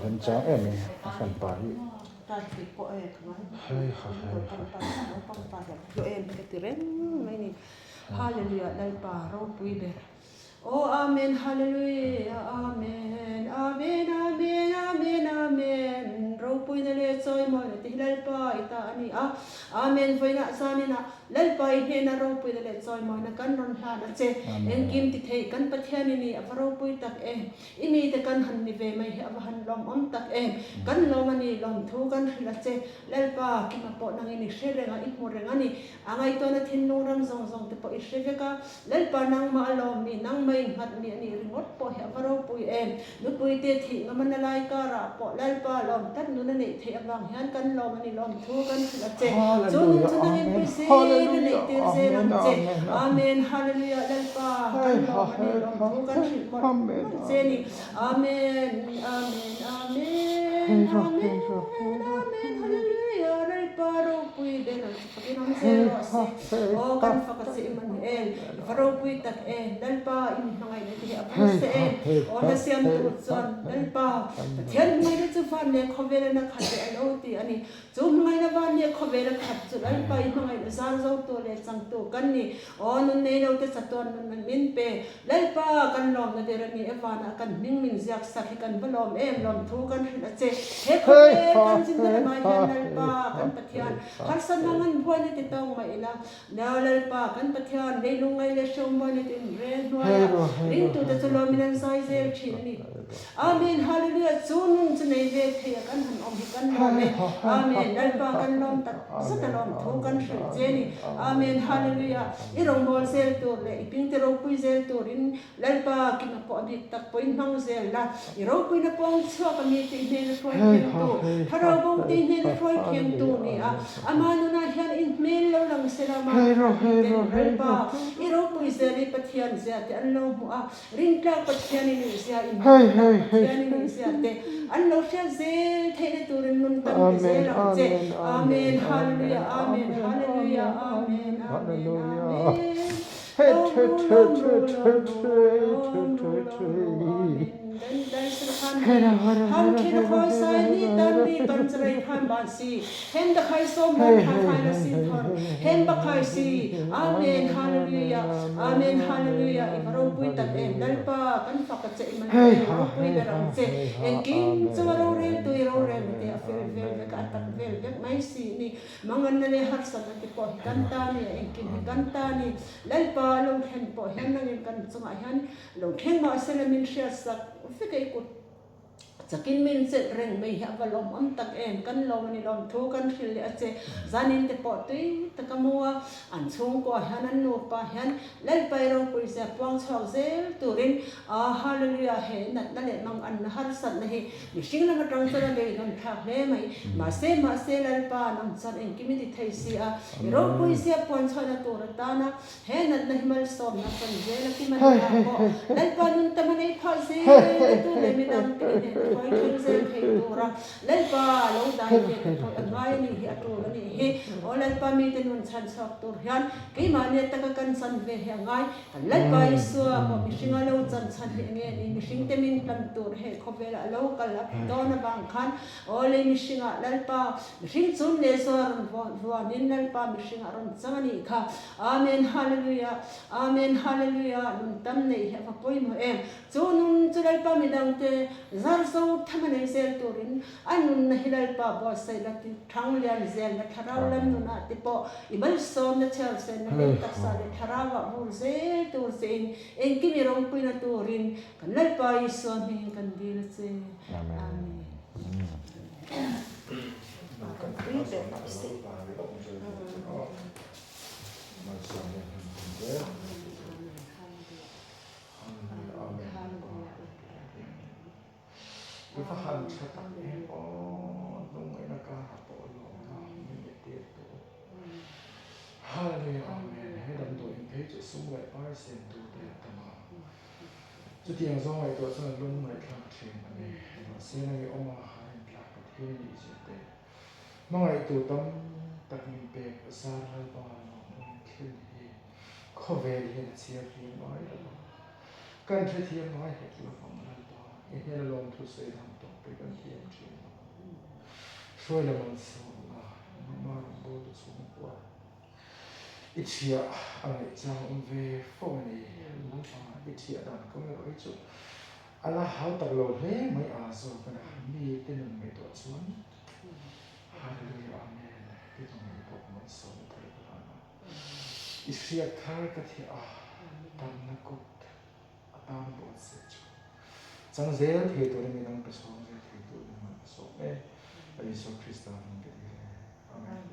remchang em mai a hranpa hi. Hei ha hei ha. Aw Amen Hallelujah Amen Amen Amen Amen Amen Ropuina leh chawimawina te hi Lalpa i ta a ni a Amen Vawiinah zaninah Lalpa i hnena ropuina leh chawimawina kan rawn hlan a che Engkim ti thei kan Pathian i ni a va ropui tak em I mite kan han ni ve mai hi a va han lawmawm tak em Kan lawm a ni lawmthu kan hrilh a che Lalpa kima pawh nangin i hre reng a i hmu reng a ni A ngaihtuahna thinlung ram zawng zawng te pawh i hre vek a, Lalpa nangmah a lawm mi, nangmah i nghat mi a nih ringawt pawh hi a va ropui em. Nupui te thih ngamana lai karah pawh Lalpa lawm tlat nun a neih theih avang hian kan lawm a ni lawm thu kan hrilh a che. Chu nun chu nangin pui zel a neih tir zel ang che. Amen Hallelujah Lalpa kan lawm a ni lawm thu kan hrilh mawlh mawlh che ni. Amen Amen Amen Amen Amen Hallelujah Lalpa ropui ber ang che. Fakin awm zel rawh se. Aw kan fak a che Immanuel, i va ropui tak e, Lalpa i mi hmangaihna te hi a vur se e. Aw hla siam tur chuan Lalpa, Pathian hmangaihna chu van leh khawvela na khat leh a lo ti a ni. Chu hmangaihna van leh khawvela khat chu Lalpa i hmangaihna zar zotu leh changtu kan ni. Aw nun nei lo te chatuan nun an min pe. Lalpa kan lawmna ber a ni e, vanah kan hming min ziak sak hi kan va lawm em, lawmthu kan hrilh a che. He khawvel kan zinna lamah hian Lalpa kan Pathian harsatna ngan buaina ti tawng mah ila, Nau Lalpa kan Pathian leilung ngai leh hreawm buaina ti in rel hnuaia ringtute chu lawmin an zai zel thin a ni. Amen Hallelujah chu nun chu nei ve thei a kan han awm hi kan lawm e Amen Lalpa kan lawm tak zet a lawm thu kan hrilh che ni Amen Hallelujah i rawngbâwl zel tur leh i pingte ropui zel turin Lalpa kima pawh a bik tak pawhin hmang zel la i ropuina pawng chhuak a mi tih hnena hruai thiamtu Thlarau bo tih hnena hruai thiamtu ni a ama nunah hian in hmel lo lang sela ama nunah miten Lalpa i ropui zel i Pathian zia te an lo hmuh a Rintlak Pathian i nih zia, in rintlak Pathian i nih zia te an lo hriat zel theihna turin nun tam pe zel ang che. Amen Hallelujah Amen Hallelujah Amen Amen Amen Lawm ru lawm ru lawm ru lawm ru lawm ru Amen Dan dai sal khan hi ham khin a khawi sai ni tan ri kan charai khan ban si Hen da khai sawm ban tha khai la si thar hen ba khai si Amen Hallelujah Amen Hallelujah i va ropui tak em Lalpa kan fak a che i man em ropui ber ang che engkim chu a rorel tu i rorel na te a fel vel vek a a tak vel vek mai si ni manganna leh harsatna te pawh hi kan ta ni a engkim hi kan ta ni Lalpa lo thlen pawh hian nangin kan chungah hian lo thleng mahsela min hriatsak vek a i kut Chakin min chelh reng mai hi a va lawmawm tak em, kan lawm a ni lawm thu kan hrilh leh a che. Zanin te pawh tui tak a mu a, an chhungkua hian an nupa hian Lalpai ropui zia puang chhuak zel turin aa Hallelujah he natna leh mang anna harsatna hi mihring lam atang chuan a beidawm thlak hle mai. Mahse mahse Lalpa nang chuan engkim i ti thei si a, i ropui zia puan chhuahna tur atana He natna hi malsawmna kan zel a kim a ni a pawh Lalpa nun tam a nei phah zel a tu leh midang te i hnena hruai thleng zel thei tura Lalpa lo dai ve te pawh a ngai a nih hi a tul a nih hi aw Lalpa mite nun chhan chhuak tur hian keimahni ataka kan chan ve hi a ngai kan Lalpa Isua pawh mihringa lo chan chhan hi enge ni mihringte min hlan tur he khawvelah lo kal a dawn avang khan Aw lei mihringah Lalpa, mihring chun leh zuar rawn vuanin Lalpa mihringah rawn chang a nih kha. Amen Hallelujah, Amen Hallelujah, nun tam neih hi a va pawimawh em. Chu nun chu Lalpa midangte zar zo tham a nei zel turin a nunna hi Lalpa buatsaih la ti thang lian zel la thlarau lam nunah te pawh i malsawmna chhiarsenna leh taksa leh thlarauah vur zel tur chein engkim i ropuina turin kan Lalpa Isua hmingin kan dil a che. Amen. Chutiang zawng ngaihtuah chuan lung ngaihthlak thin a ni. Mahse nang i awm a, a intlak Pathian a nih zia te, hmangaihtu tam tak min pek zar Lalpa lawmawm thil hi khawvel hian a chhiar thiam ngai lo va, kan hrethiam ngai hek lo vang Lalpa. I hnena lawmthu sawi dan tawk pawh kan thiam thin lo. Hruai la malsawmna nangmah rawngbawltu chhungkua i chhiah a ngaihchang awm ve fo a ni. Lalpa i chhiah dan kawng erawh hi chu a la hau tak lo hle mai a zawk a ni. Mite nun ngaihtuah chuan Hallelujah Amen ti tu ngei pawh malsawmna thar ka hlan a. I hriat thar ka thiah a tamna kut a tan buatsaih chu chang zel thei turin midang pe chhawng zel thei turin man ka sawm e. A Isua Krista hming ka dil e. Amen.